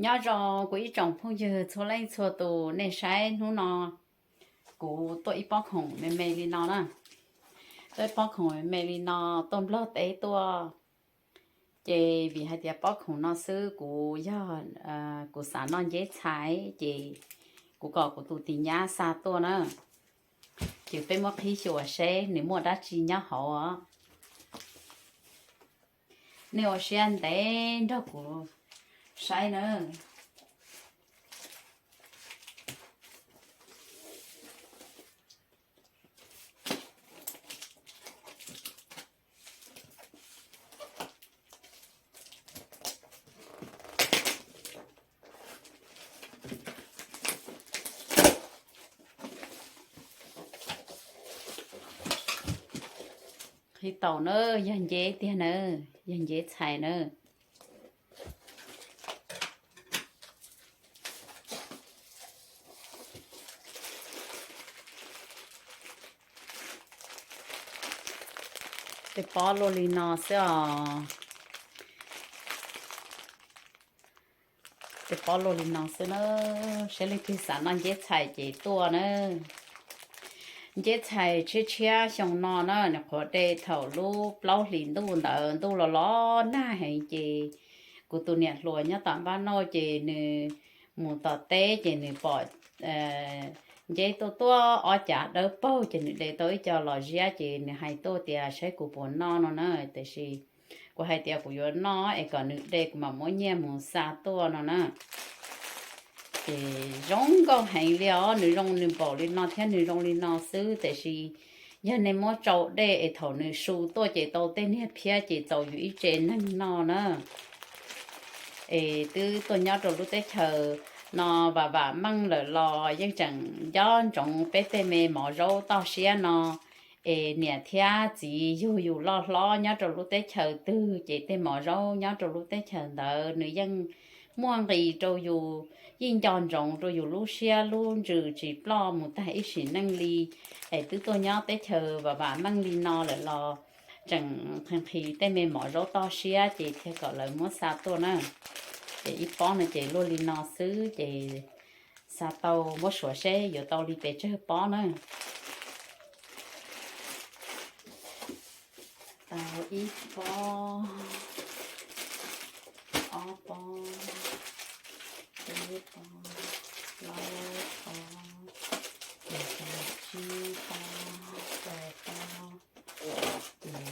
Nyob zoo kuv ib tsoom phooj ywg txhua leej txhua tus, nej saib hnub no kuv tuaj ib pob khoom me me li no na. Tuaj ib pob khoom me me li no, tuaj Nplog teb tuaj. Ces vim hais tias pob khoom no xwb kuv yog, kuv xav noj nceb txhais ces kuv kom kuv tus tis nyab xa tuaj na. Ces peb muab qhib xyuas seb nws muaj dab tsi nyob hauv os. Nej ua siab ntev nrog kuv saib na. Qhib tau na, yog nceb tiag na, yog nceb txhais na. Tej pob luaj li no xwb os. Tej pob luaj li no xwb na. Saib leej twg xav noj nceb txhais ces tuaj na. Nceb txhais tshiab tshiab xyoo no na, nws qhuav de thaum lub plaub hlis ntuj ntawd, ntuj los los nag heev ces kuv tus niam hluas nyob tom npaj nauj ces nws mus tom teb ces nws pom nceb tuaj tuaj ob cav dawb paug ces nws de tau ib co los ziab ces nws hais tuaj tias saib kuv puas noj no na, tiam sis kuv hais tias kuv yuav noj es kom nws de kuv mam muab nyiaj mus xa tuaj no na. Ces zoo nkauj heev li os, nws zoo nws npaum li no thiab nws zoo li no xwb, tiam sis yog nej muab tsau dej es thaum nws su tuaj ces tau tej niag phiab ces txaus yus ib tse neeg noj na. Es twb tuaj nyob rau lub teb chaws no vam vam meej lawm los yeej tseem nco ntsoov peb tej me mov zaub toj siab no. Es niam thiab txiv yug yus loj hlob nyob rau lub teb chaws twg ces tej mov zaub nyob rau lub teb chaws ntawd nws yeej muaj nqis rau yus, yeej nco ntsoov rau yus lub siab lub ntsws tsis ploj mus tag ib sim neej li. Es twb tuaj nyob teb chaws vam vam meej li no lawm los tseem nqhis nqhis tej me mov zaub toj siab ces thiaj kom lawv muab xa tuaj na. Ces ib pob no ces luaj li no xwb ces xa tau, muab suav seb yuav tau li pes tsawg pob na. Tau ib pob, ob pob, peb pob, plaub pob, tsib pob, rau pob, ces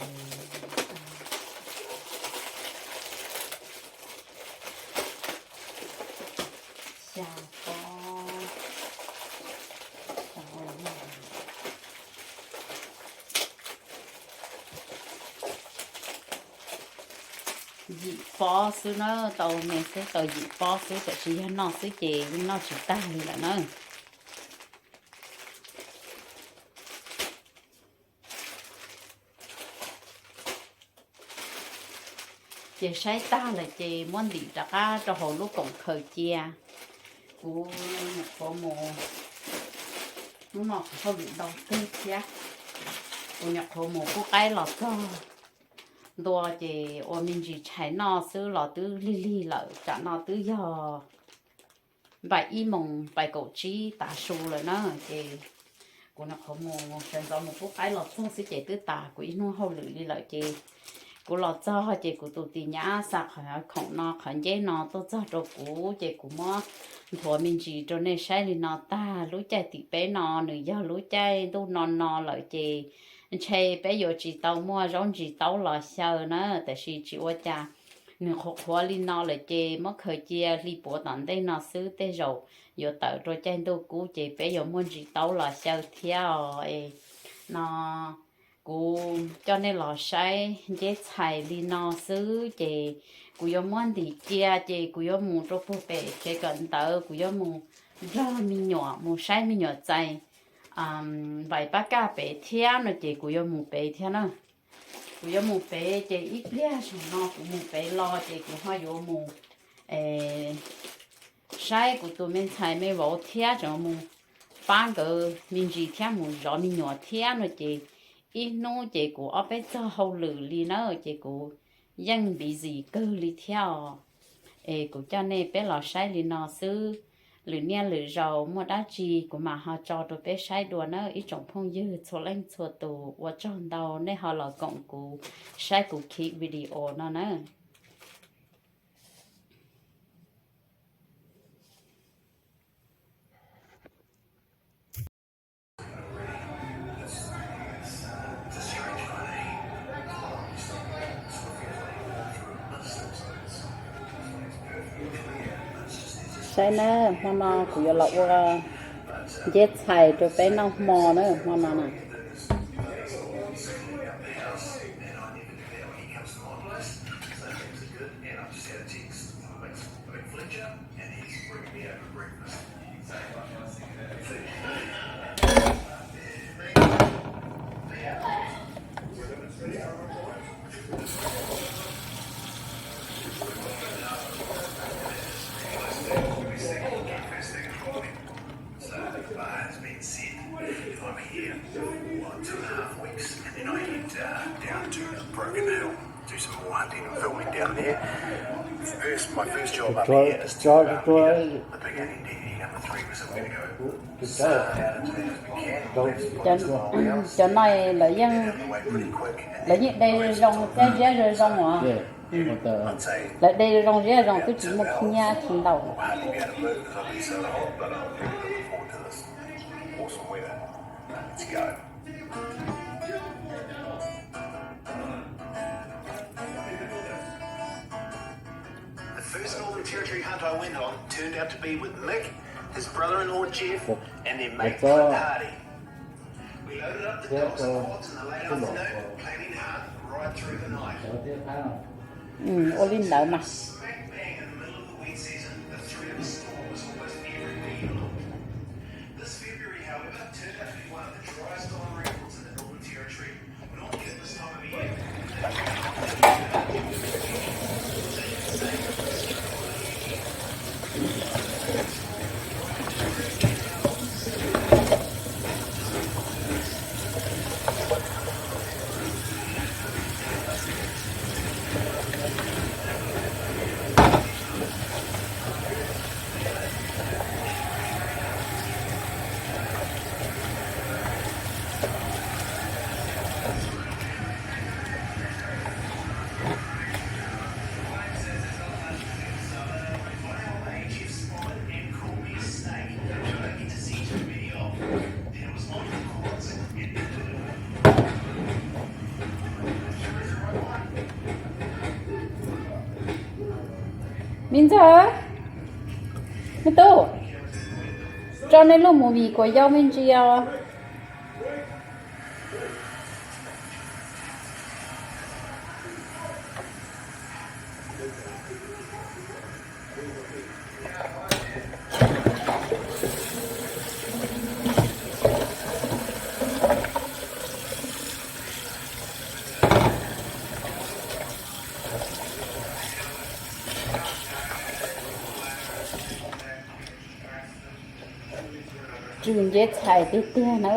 xya pob, tau yim pob xwb na, tau me xwb tau yim pob xwb, tiam sis yog noj xwb ces yeej noj tsis tag li lawm na. Ces saib tag lawm ces muab ntim rov qab rau hauv lub koom khaws cia. Kuv nyuam qhuav mus, hnub no kuv hauj lwm ntau kawg thiab, kuv nyuam qhuav mus pub qaib los txog ntua ces ua me ntsis tshais noj xwb los twb lig lig lawm, tsam no twb yog npaum ib moos pais kaum tsib tav su lawm na. Ces kuv nyuam qhuav mus sawv ntxov mus pub qaib los txog xwb ces twb tas kuv ib hnub hauj lwm li lawm ces kuv los txog ces kuv tus tis nyab xa qhov khoom no qhov nceb no tuaj txog rau kuv ces kuv muab nthuav me ntsis rau nej saib li no tag. Lub caij tim peb no nws yog lub caij ntuj no no lawm ces ntshe peb yuav tsis tau muaj zaub ntsis taub los xyaw na, tiam sis tsis ua cas, nws qhuav qhuav li no lawm ces muab khaws cia hli puav tom ntej no xwb, tej zaum yuav tawm rau caij ntuj kub ces peb yuav muaj ntsis taub los xyaw thiab os. No kuv coj nej los saib nceb txhais li no xwb ces kuv yuav muab ntim cia ces kuv yuav mus rau puag pem tsev kawm ntawv, kuv yuav mus nrog me nyuam mus saib me nyuam txais vais pab kaj pem thiab no ces kuv yuav mus pem thiab na. Kuv yuav mus pem ces ib pliag saum no kuv mus pem los ces kuv ho yuav mus saib kuv tus me ntxhais me vauv thiab tseem mus pab nkawd me ntsis thiab mus zov me nyuam thiab no ces ib hnub ces kuv ob peb txog hauj lwm li na ces kuv yeej busy kawg li thiab os. Es kuv coj nej peb los saib li no xwb. Lwm niaj lwm zaus muaj dab tsi kuv mam ho tso rau peb saib dua nawb ib tsoom phooj ywg txhua leej txhua tus. Ua tsaug ntau nej ho los koom kuv saib kuv khiv video no nawb. Saib na, hmo no kuv yuav los ua nceb txhais rau peb noj hmo na, hmo no na. Cov no lawv yeej, lawv yeej de zoo zoo thiab ziab zoo zoo os. Lawv de zoo ziab zoo twb tsis muaj khib nyiab tsis ntau. The first Northern Territory hunt I went on turned out to be with Mick, his brother-in-law Jeff, and their mate Clint Hardy. We loaded up the dogs and quads in the late afternoon, planning to hunt right through the night. Ua li ntawd mas. Smack bang in the middle of the wet season, the threat of a storm was almost everywhere you looked. This February, however, turned out to be one of the driest on record in the Northern Territory. Me ntxawg, me tub, tso nej lub movie kuas yau me ntsis os. Tsw nceb txhais tiag tiag na.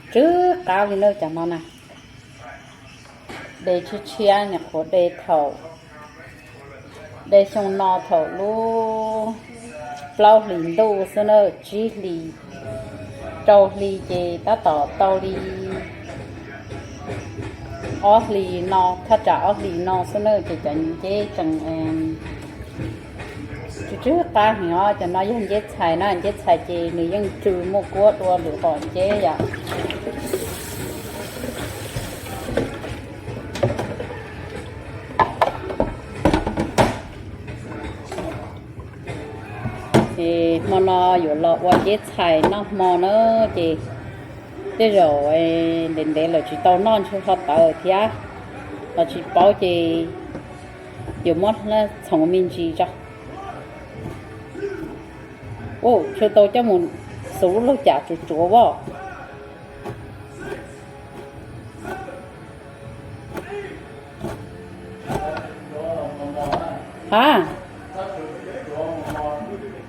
Tsw qab li na cov no na. De tshiab tshiab nyuam qhuav de thaum, de xyoo no thaum lub plaub hlis ntuj xwb na, tsib hlis, rau hli ces tab tom tau li ob hlis no, thaj tsam ob hlis no xwb na ces cov nceb tseem tsw tsw qab heev os. Cov no yog nceb txhais na, nceb txhais ces nws yeej tsw muaj kuab dua lwm qhov nceb yom. Ces hmo no yuav los ua nceb txhais noj hmo na, ces tej zaum ntev ntev lawm tsis tau noj ntshe ho tawv thiab, los tsis paub ces yuav muab txhoov me ntsis tso. Ua tshu tau coj mus xuv lub lauj cam tsuav tsuav as. Ha,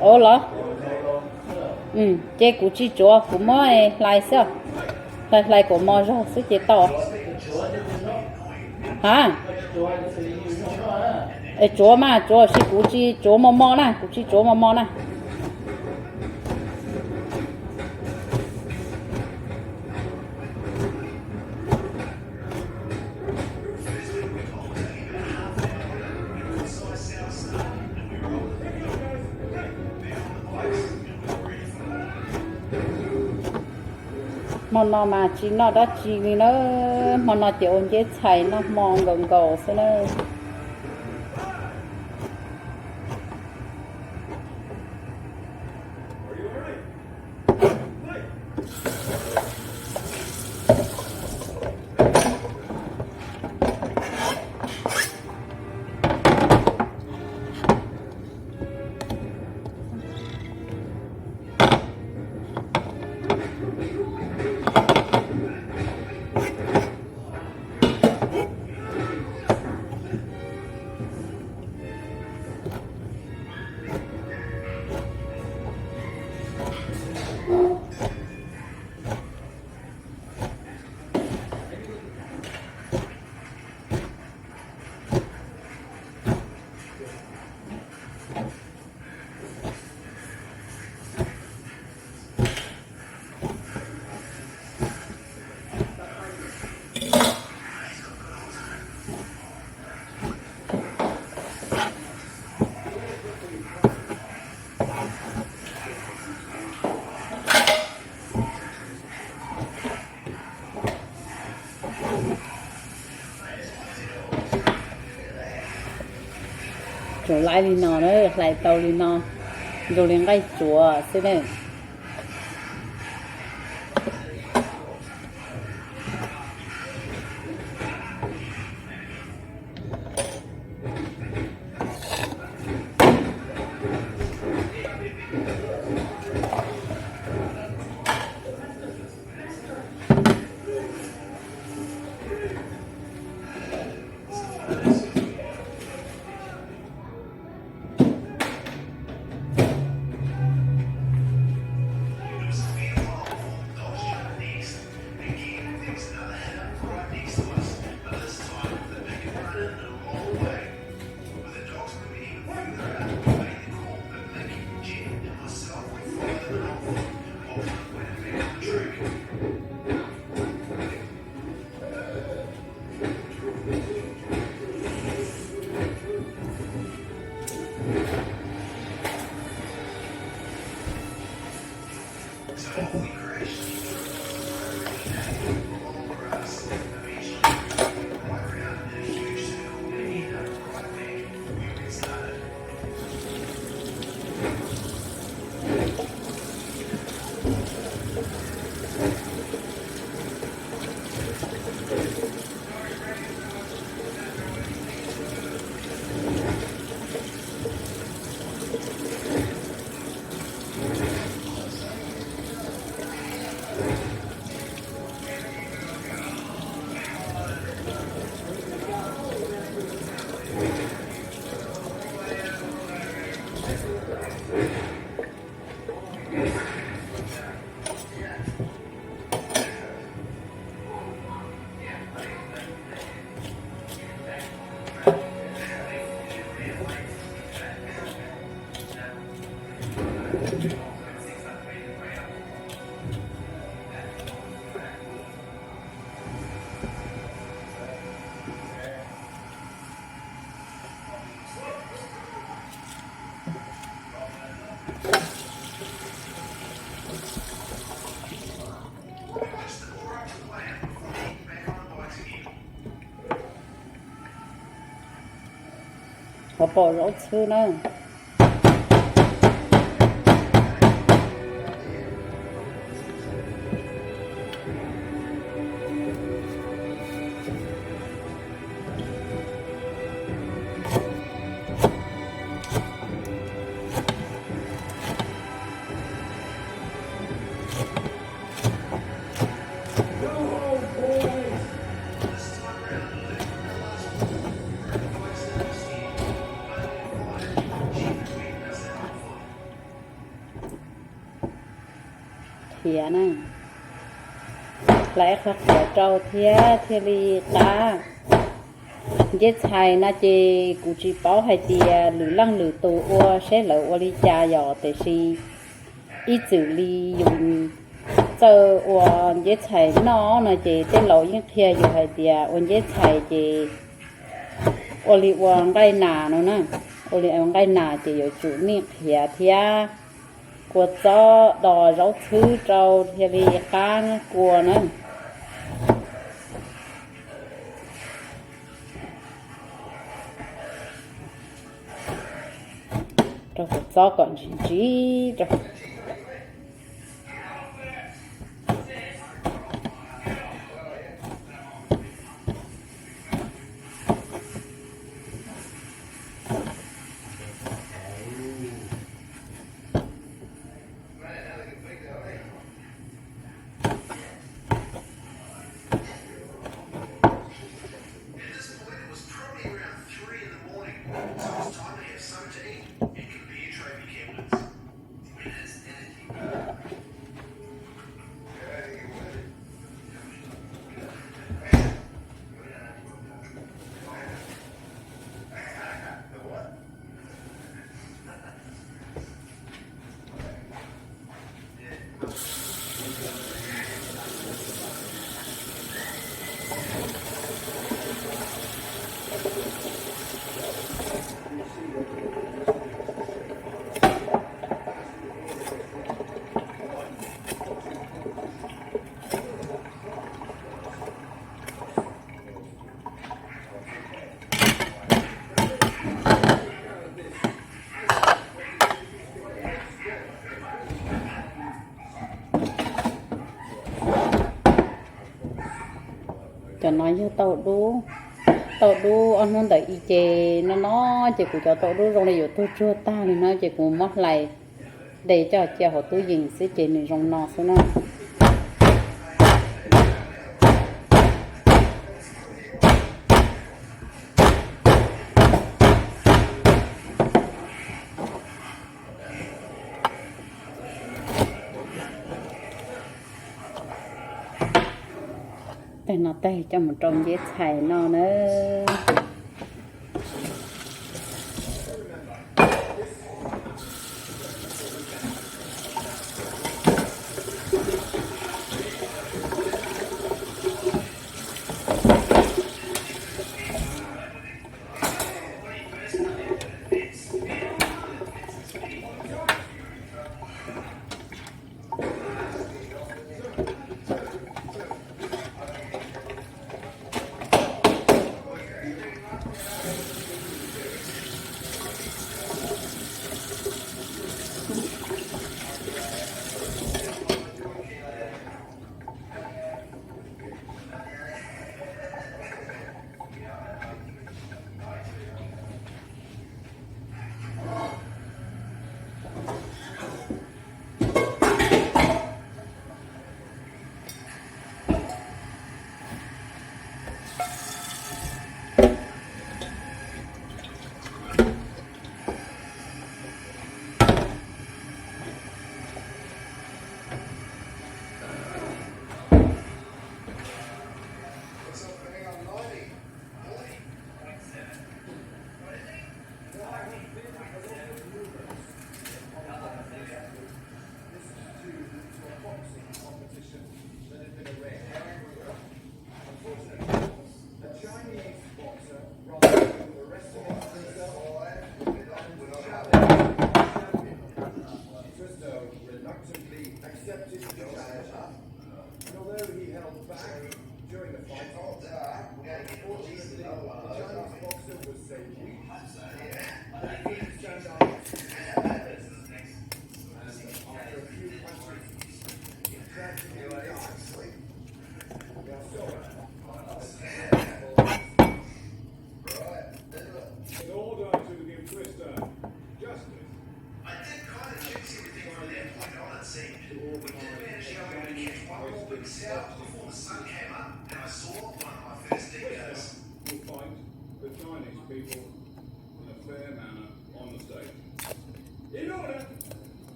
ua los, ces kuv tsis tsuav, kuv muab hlais xwb, hlais hlais kuas mos zog xwb ces tau. Ha, Es tsuav mas tsuav, sis kuv tsis tsuav mos mos na, kuv tsis tsuav mos mos na. Hmo no mas tsis noj dab tsi li na, hmo no ces ua nceb txhais noj hmo nkaus nkaus xwb na. Tsuav laib li no na, hlais tau li no, zoo li nqaij tsuav xwb na. Ho pom zaub txhwb na. Khiav na, hlais qhov khiav rau thiab thiaj li qab. Nceb txhais no ces kuv tsis paub hais tias lwm leej lwm tus ua seb lawv ua li cas yom, tiam sis ib txwm li yus txawj ua nceb txhais noj no ces tej laus yeej qhia yus hais tias ua nceb txhais ces ua li ua nqaij nas no na, ua li ua nqaij nas ces yuav tsum nij qhiav thiab kua txob, dos zaub txhwb rau thiaj li qab kua na. Rau kua txob kom ntsim ntsim rau. Cov no yog tauj dub, tauj dub ob hnub ntawm ib ce no no ces kuv cov tauj dub zoo li yuav tuag tsuag tag li no ces kuv muab hlais de coj cia hauv tub yees xwb ces nws zoo no xwb na. Tag no tag coj mus rau nceb txhais no na.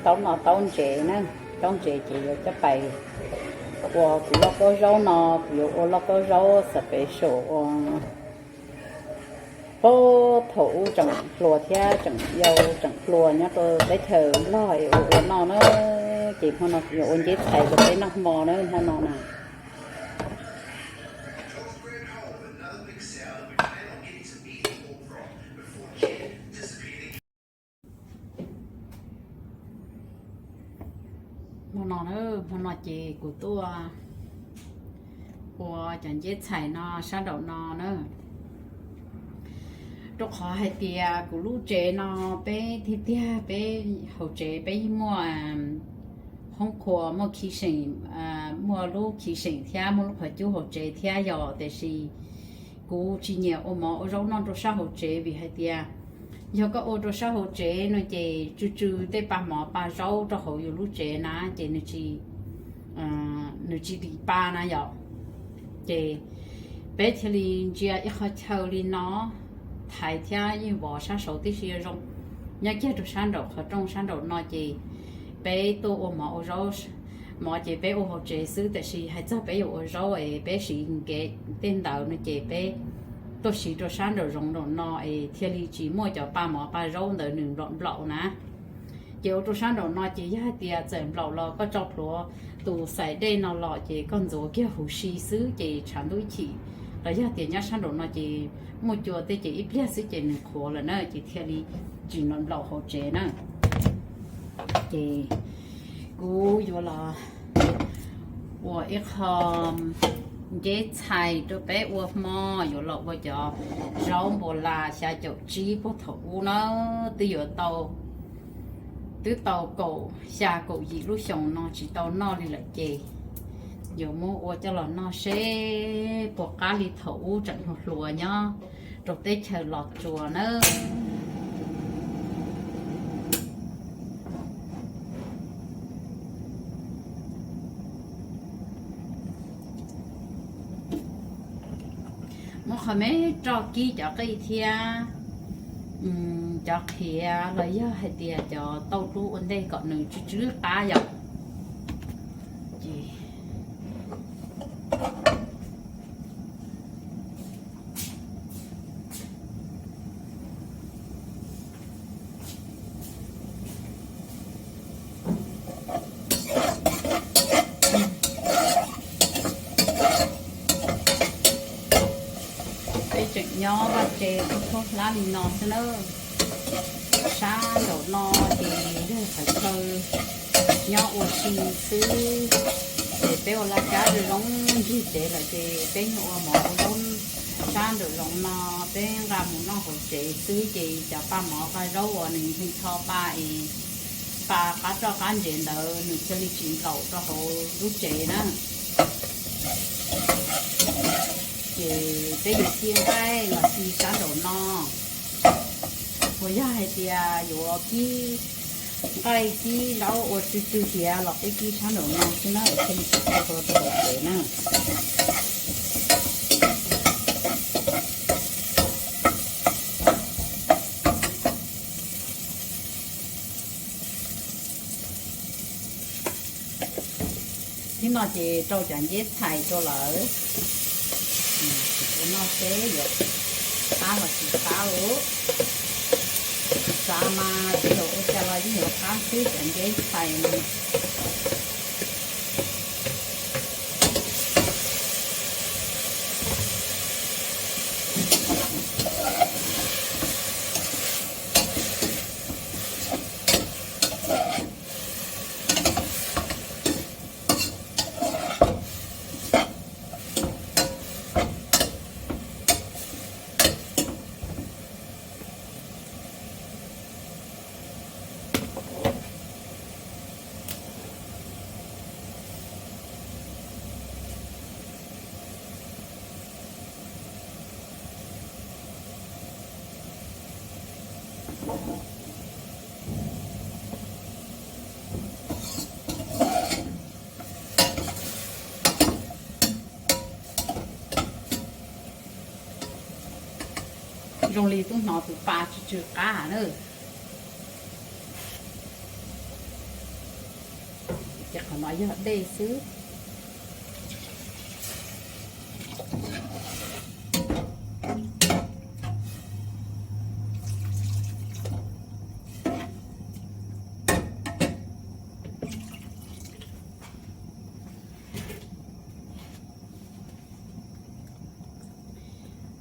Taub no taub ntsev na, taub ntsev ces yuav coj pais ua kuv lauj kaub zaub no, kuv yuav ua lauj kaub zaub special ua puag thaum ub tseem hluas thiab tseem yau tseem hluas nyob rau teb chaws Nplog es ua ua noj na. Ces hmo no kuv yuav ua nceb txhais rau peb noj hmo na, hmo no na. Hmo no, hmo no ces kuv tuaj ua cov nceb txhais no sab nraum no na. Rau qhov hais tias kuv lub tsev no peb tiag tiag peb hauv tsev peb yeej muaj hoob khuas, muaj kitchen, muaj lub kitchen thiab muaj lub qhov cub hauv tsev thiab yom, tiam sis kuv tsis nyiam ua mov ua zaub noj rau sab hauv tsev vim hais tias yog koj ua rau sab hauv tsev no ces tsw tsw tej pa mov pa zaub rau hauv yus lub tsev na ces nws tsis dim pa na yom. Ces peb thiaj li ntsia ib qho chaw li no, thaiv thiab yeej vov sab saud tib si zoo. Nyob kiag rau sab nraum qhov rooj sab nraum no ces peb tuaj ua mov ua zaub, mov ces peb ua hauv tsev xwb, tiam sis hais txog peb yuav ua zaub es peb siv nkev tej ntawd no ces peb tuaj siv rau sab nraum zoov nraum no es thiaj li tsis muaj cov pa mov pa zaub ntawd nws nplaum nplaum na. Ces ua rau sab nraum no ces yog hais tias txawm nplaum los koj tso plhuav tus xais dej no los ces koj ntxuav kiag huv si xwb ces tshav ntuj ib chim, los yog tias nyob sab nraum no ces muaj cua tej ces ib pliag xwb ces nws qhuav lawm na ces thiaj li tsis nplaum nplaum hauv tsev na. Ces kuv yuav los ua ib qho nceb txhais rau peb ua hmo, yuav los ua cov zaub npua las xya caum tsib puag thaum ub na, twb yuav tau, twb tau kaum xya kaum yim lub xyoos no tsis tau noj li lawm ces yuav muab ua coj los noj seb puas qab li thaum ub tseem hluas hluas nyob rau teb chaws Los Tsuas nawb. Muab qhov me roj kib cov qij thiab cov qhiav los yog hais tias cov tauj dub ua ntej kom nws tsw tsw qab yom. Ces peb tseem nyob vaj tse kub khaub hlab li no xwb na. Sab nraum no ces yog qhov chaw nyob ua si xwb, ces peb ua laj kab zoo zoo ncig tsev lawm ces peb ua mov ua zaub sab nraum zoov no, peb nqa mus noj hauv tsev xwb ces cov pa mov pa zaub uas nws nqhis tho pa es pa qab roj qab ntsev ntawd nws thiaj li tsis nplaum rau hauv lub tsev na. Ces peb yuav ci nqaij los ci sab nraum no, uas yog hais tias yuav kib nqaij kib zaub ua tsw tsw hiav los peb kib sab nraum no xwb na, thiaj li tsis tau rau hauv tsev na. Thib no ces rau cov nceb txhais rau lawm. Ua noj seb yuav qab los tsis qab lawm. Xav mas tej zaum ua cas los yeej yuav qab xwb cov nceb txhais no. Zoo li tub hnov tus pa tsw tsw qab na. Ces qhov no yog dej xwb.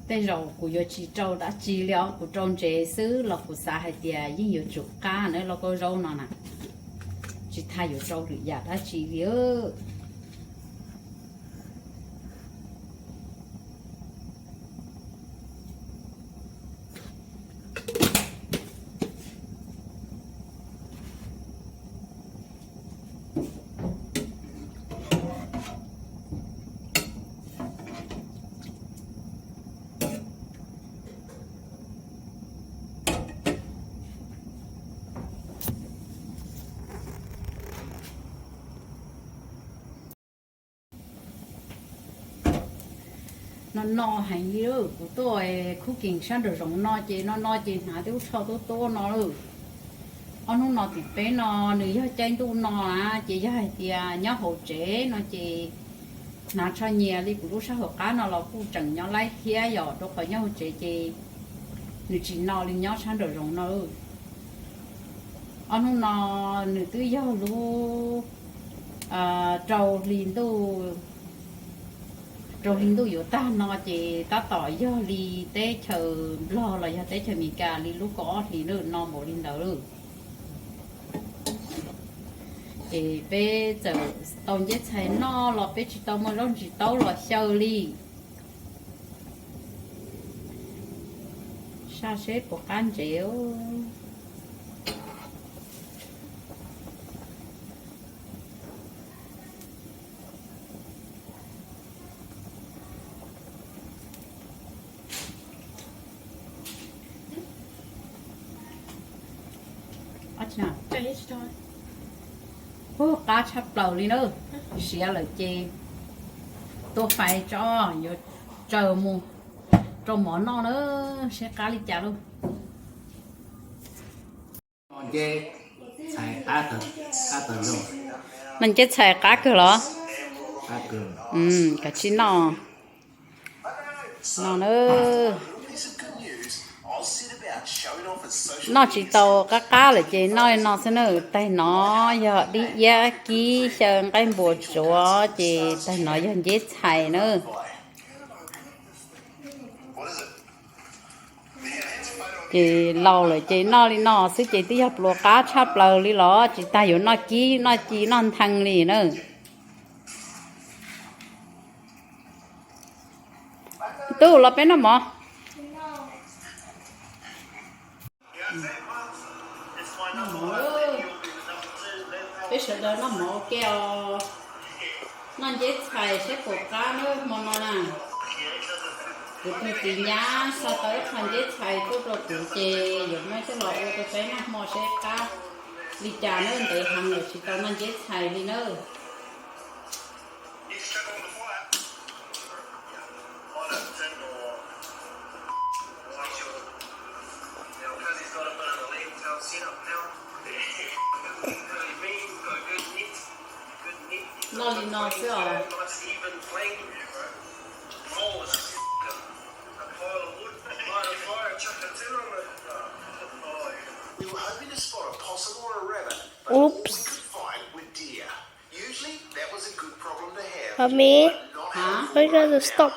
Tej zaum kuv yuav tsis rau dab tsi li os, kuv rau ntsev xwb los kuv xav hais tias yeej yuav tsum qab na, lauj kaub zaub no na, tsis tas yuav rau lwm yam dab tsi li. No no heev li, kuv tuaj cooking sab nraum zoov no ces no no ces hnav tej lub tsho tuab tuab no lawm. Ob hnub no tim peb no nws yog caij ntuj no na, ces yog hais tias nyob hauv tsev no ces hnav tsho nyias li kuv lub sab hauv qab no los kuj tseem nyob laib thiab yom, rau qhov nyob hauv tsev ces nws tsis no li nyob sab nraum zoov no. Ob hnub no nws twb yog lub rau hli ntuj, rau hli ntuj yuav tag no ces tab tom yog li teb chaws Nplog los yog teb chaws Amelikas li lub kaum ob hlis no npaum li ntawd lawm. Ces peb txawm tau nceb txhais noj los peb tsis tau muaj zaub ntsis taub los xyaw li. Saj seb puas qab ntsev. Ub, qab tshaj plaws li na. Siav lawm ces tua fais tso, yuav tsaws mus rau mov noj na, seb qab li cas lauj. No nceb txhais qab kawg los? Kav tsij noj. No na. Noj tsis tau qab qab lawm ces noj li no xwb na. Taig no yog dib iab kib xyaw nqaij npua tsuav ces taig no yog nceb txhais na. Ces laus lawm ces noj li no xwb ces twb yog pluas qab tshaj plaws li los tsis tas yuav noj kib noj ci noj nthee li na. Tub los peb noj mov. Peb sawv daws noj mov ua ke os. Noj nceb txhais seb puas qab na hmo no na. Kuv tus txiv nyab xa tau ib qho nceb txhais tuaj rau kuv ces yuav muab coj los ua rau peb noj hmo seb qab li cas na, ntev heev lawm tsis tau noj nceb txhais li na. Noj li no xwb os. Oops. Mommy, I gotta stop.